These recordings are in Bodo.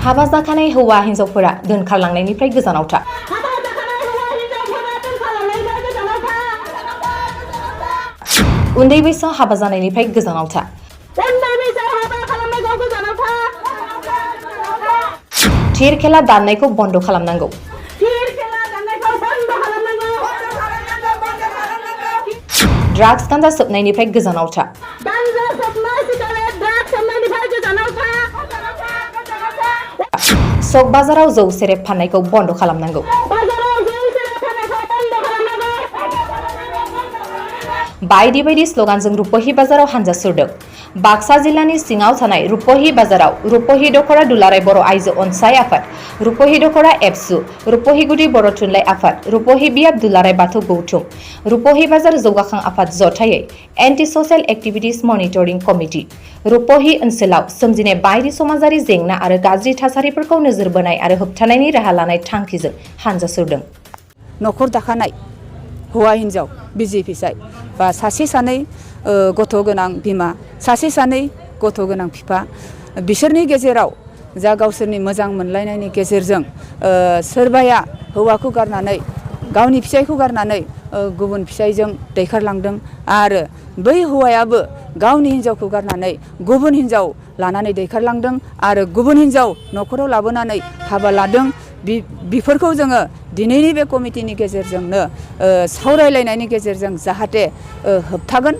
हाबा जाखानाय हौवा हिन्जावफोरा दोनखारलांनायनिफ्राय गोजानाव था। उन्दै बैसोआव हाबा जानायनिफ्राय गोजानाव था। थिर खेला दाननायखौ बन्द खालामनांगौ। ड्राग्स गान्जा सोबनायनिफ्राय गोजानाव था। सक बाजाराव जौ सेरेब फाननायखौ बन्द खालामनांगौ। बायदि बायदि स्लगानजों रुपहि बाजाराव हानजा सुरदों। बाक्सा जिल्लानि सिङाव थानाय रुपहि बाजाराव रुपहि दख'रा दुलाराय बर' आइजो अनसाय आफाद, रुपहि दख'रा एबसु, रुपहि गुदि बर' थुनलाइ आफाद, रुपहि बियाब दुलाराय बाथौ गौथुम, रुपहि बाजार जौगाखां आफाद जथायै anti social activities monitoring committee, Rupahi ओनसोलाव सोमजिनाय बायदि समाजारि जेंना आरो गाज्रि थासारिफोरखौ नोजोर बोनाय आरो होबथानायनि राहा लानाय थांखिजों हानजा सुरदों। न'खर दाखानाय हौवा हिन्जाव बिसि फिसाय बा सासे सानै गथ' गोनां बिमा, सासे सानै गथ' गोनां बिफा, बिसोरनि गेजेराव जा गावसोरनि मोजां मोनलायनायनि गेजेरजों सोरबाया हौवाखौ गारनानै गावनि फिसायखौ गारनानै गुबुन फिसायजों दैखारलांदों आरो बै हौवायाबो गावनि हिन्जावखौ गारनानै गुबुन हिन्जाव लानानै दैखारलांदों आरो गुबुन हिन्जाव न'खराव लाबोनानै हाबा लादों। बेफोरखौ जोङो दिनैनि बे कमिटिनि गेजेरजोंनो सावरायलायनायनि गेजेरजों जाहाथे होबथागोन।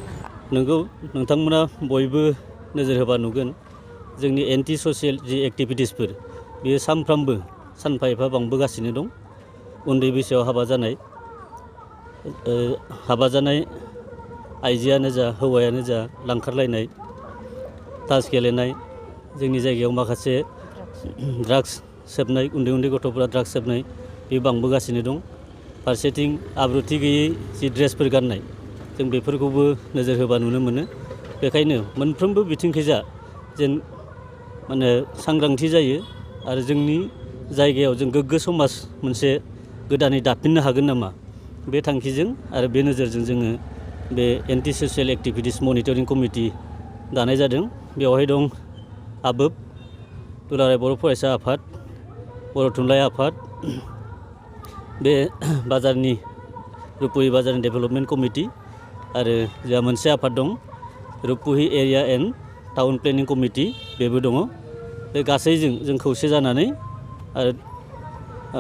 नंगौ, नोंथांमोना बयबो नोजोर होबा नुगोन जोंनि एन्टि ससियेल जि एक्टिभिटिसफोर बेयो सानफ्रामबो सानफा एफा बांबोगासिनो दं। उन्दै बैसोआव हाबा जानाय आइजोआनो जा हौवायानो जा लांखारलायनाय, तास गेलेनाय, जोंनि जायगायाव माखासे ड्राग्स सोबनाय, उन्दै उन्दै गथ'फोरा ड्राग्स सोबनाय बे बांबोगासिनो दं। फारसेथिं आब्रुथि गैयै जि ड्रेसफोर गाननाय जों बेफोरखौबो नोजोर होबा नुनो मोनो। बेखायनो मोनफ्रोमबो बिथिंखैजा जेन सांग्रांथि जायो आरो जोंनि जायगायाव जों गोग्गो समाज मोनसे गोदानै दाफिननो हागोन नामा, बे थांखिजों आरो बे नोजोरजों जोङो बे anti social activities monitoring committee दानाय जादों। बेवहाय दं आबोब, दुलाराय बर' फरायसा आफाद, बर' थुनलाइ आफाद, बे बाजारनि रुपहि बाजारनि डेभेलपमेन्ट कमिटि आरो जोंहा मोनसे आफाद दं Rupahi area and town planning committee, बेबो दङ। बे गासैजों जों खौसे जानानै आरो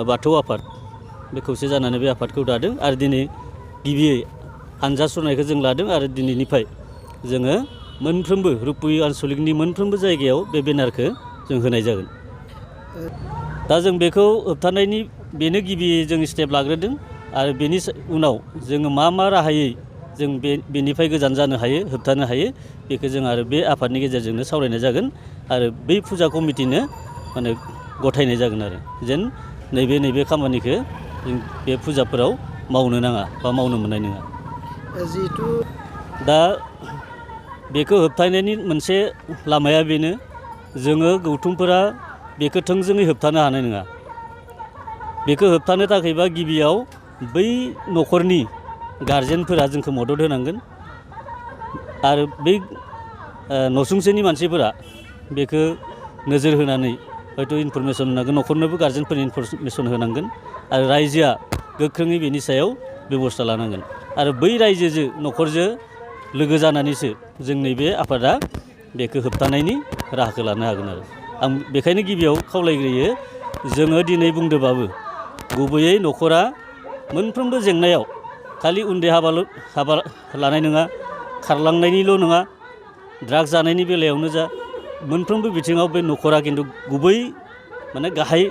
बाथौ आफाद बे खौसे जानानै बे आफादखौ दादों आरो दिनै गिबियै हानजा सुरनायखौ जों लादों आरो दिनैनिफ्राय जोङो मोनफ्रोमबो रुपहि आन्सलिकनि मोनफ्रोमबो जायगायाव बे बेनारखौ जों होनाय जागोन। दा जों बेखौ होबथानायनि बेनो गिबि जों स्टेप लाग्रोदों आरो बेनि उनाव जोङो मा राहायै जों बेनिफ्राय गोजान जानो हायो, होबथानो हायो, बेखौ जों आरो बे आफादनि गेजेरजोंनो सावरायनाय जागोन आरो बै फुजा कमिटिनो गथायनाय जागोन आरो जेन नैबे खामानिखौ जों बे फुजाफोराव मावनो नाङा बा मावनो मोननाय नङा। जिहेथु दा बेखौ होबथानायनि मोनसे लामाया बेनो, जोङो गौथुमफोरा बेखौ थोंजोङै होबथानो हानाय नङा। बेखौ होबथानो थाखायबा गिबियाव बै न'खरनि गारजेनफोरा जोंखौ मदद होनांगोन आरो बै न'सुंसेनि मानसिफोरा बेखौ नोजोर होनानै हयथ' इनफरमेसन होनांगोन, न'खरनोबो गारजेनफोरनि इनफरमेसन होनांगोन आरो रायजोआ गोख्रोङै बेनि सायाव बेबस्था लानांगोन आरो बै रायजोजों न'खरजों लोगो जानानैसो जोंनि बे आफादा बेखौ होबथानायनि राहाखौ लानो हागोन आरो आं बेखायनो गिबियाव खावलायग्रोयो, जोङो दिनै बुंदोंबाबो गुबैयै न'खरा मोनफ्रोमबो जेंनायाव खालि उन्दै हाबा लानाय नङा, खारलांनायनिल' नङा, ड्राग्स जानायनि बेलायावनो जा मोनफ्रोमबो बिथिङाव बे न'खरा खिन्थु गुबै गाहाय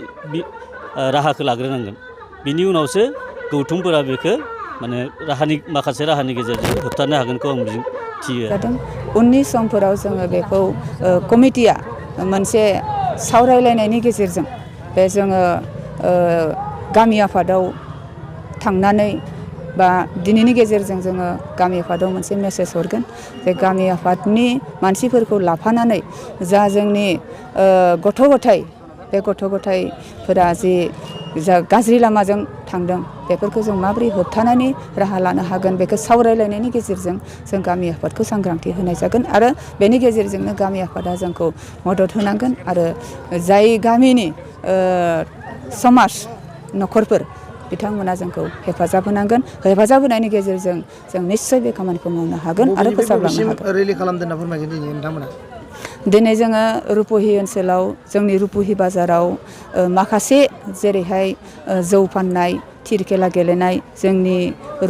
राहाखौ लाग्रोनांगोन। बिनि उनावसो गौथुमफोरा बेखौ माखासे राहानि गेजेरजों होबथानो हागोनखौ आं मिजिं थियो। उननि समफोराव जोङो बेखौ कमिटिया मोनसे सावरायलायनायनि गेजेरजों बे जोङो गामि आफादाव थांनानै बा दिनैनि गेजेरजों जोङो गामि आफादाव मोनसे मेसेज हरगोन जे गामि आफादनि मानसिफोरखौ लाफानानै जा जोंनि गथ' गथाय बे गथ' गथायफोरा जा गाज्रि लामाजों थांदों बेफोरखौ जों माबोरै होबथानायनि राहा लानो हागोन बेखौ सावरायलायनायनि गेजेरजों जों गामि आफादखौ सांग्रांथि होनाय जागोन आरो बेनि गेजेरजोंनो गामि आफादा जोंखौ मदद होनांगोन आरो जाय गामिनि समाज न'खरफोर बिथांमोना जोंखौ हेफाजाब होनांगोन हेफाजाब होनायनि गेजेरजों जों निस्सय बे खामानिखौ मावनो हागोन आरो फोसाबलांनो हागोन। रेलि खालामदों होनना फोरमायगोन दिनै नोंथांमोना दिनै जोङो रुपहि ओनसोलाव जोंनि रुपहि बाजाराव माखासे जेरैहाय जौ फाननाय थिर खेला गेलेनाय जोंनि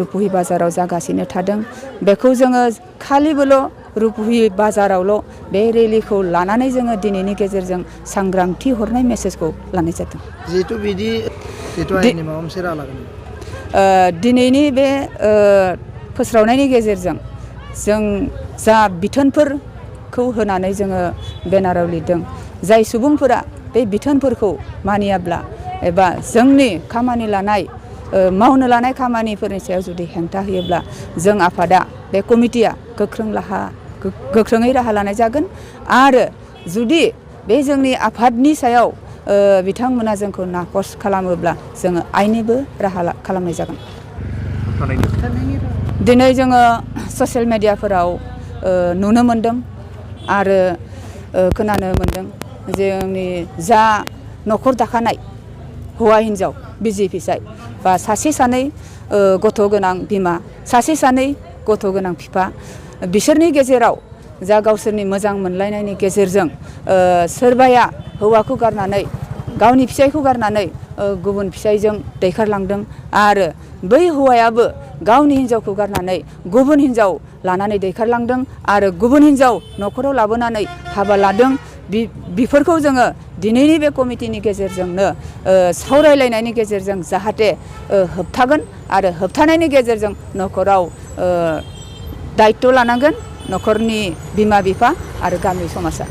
रुपहि बाजाराव जागासिनो थादों बेखौ जोङो खालिबोल' रुपहि बाजारावल' बे रेलिखौ लानानै जोङो दिनैनि गेजेरजों सांग्रांथि हरनाय मेसेजखौ लानाय जादों। जिहेतु बिदि आयेननि माबा मोनसे राहा लागोन दिनैनि बे फोस्रावनायनि गेजेरजों जों जा बिथोनफोरखौ होनानै जोङो बेनाराव लिरदों जाय सुबुंफोरा बे बिथोनफोरखौ मानियाब्ला एबा जोंनि खामानि लानाय मावनो लानाय खामानिफोरनि सायाव जुदि हेंथा होयोब्ला जों आफादा बे कमिटिया गोख्रोङै राहा लानाय जागोन आरो जुदि बे जोंनि आफादनि सायाव बिथांमोना जोंखौ नाखस खालामोब्ला जोङो आयेननिबो राहा खालामनाय जागोन। दिनै जोङो ससियेल मेडियाफोराव नुनो मोनदों आरो खोनानो मोनदों जोंनि जा न'खर दाखानाय हौवा हिन्जाव बिसि फिसाय बा सासे सानै गथ' गोनां बिमा सासे सानै गथ' गोनां बिफा बिसोरनि गेजेराव जा गावसोरनि मोजां मोनलायनायनि गेजेरजों सोरबाया हौवाखौ गारनानै गावनि फिसायखौ गारनानै गुबुन फिसायजों दैखारलांदों आरो बै हौवायाबो गावनि हिन्जावखौ गारनानै गुबुन हिन्जाव लानानै दैखारलांदों आरो गुबुन हिन्जाव न'खराव लाबोनानै हाबा लादों बेफोरखौ जोङो दिनैनि बे कमिटिनि गेजेरजोंनो सावरायलायनायनि गेजेरजों जाहाथे होबथागोन आरो होबथानायनि गेजेरजों न'खराव दायित्व लानांगोन न'खरनि बिमा बिफा आरो गामि समाजा।